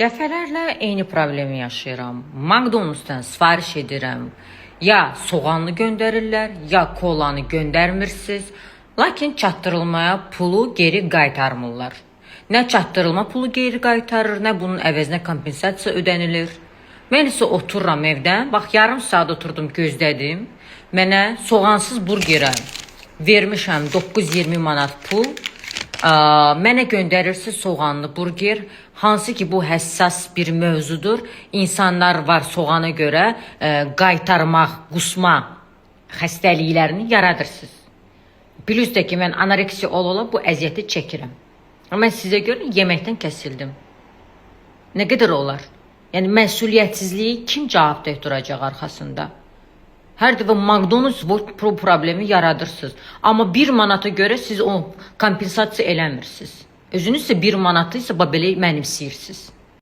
Dəfələrlə eyni problemi yaşayıram. McDonald's-dan sifariş edirəm. Ya soğanlı göndərirlər, ya kolanı göndərmirsiniz. Lakin çatdırılmaya pulu geri qaytarmırlar. Nə çatdırılma pulu geri qaytarır, nə bunun əvəzinə kompensasiya ödənilir. Mən isə otururam evdə. Bax, yarım saat oturdum, gözlədim. Mənə soğansız burgerə vermişəm 920 manat pul. Mənə göndərirsiz soğanlı burger, hansı ki bu həssas bir mövzudur. İnsanlar var soğana görə qaytarmaq, qusma xəstəliklərini yaradırsınız. Plus də ki, mən anoreksiya ola-ola bu əziyyəti çəkirəm. Amma mən sizə görə yeməkdən kəsildim. Nə qədər olar? Yəni məsuliyyətsizliyi kim cavabdeh duracaq arxasında? Hər dəfə McDonald's bu problemi yaradırsınız. Amma 1 manata görə siz o kompensasiya eləmirsiniz. Özünüz isə 1 manatı isə bax belə mənimsəyirsiniz.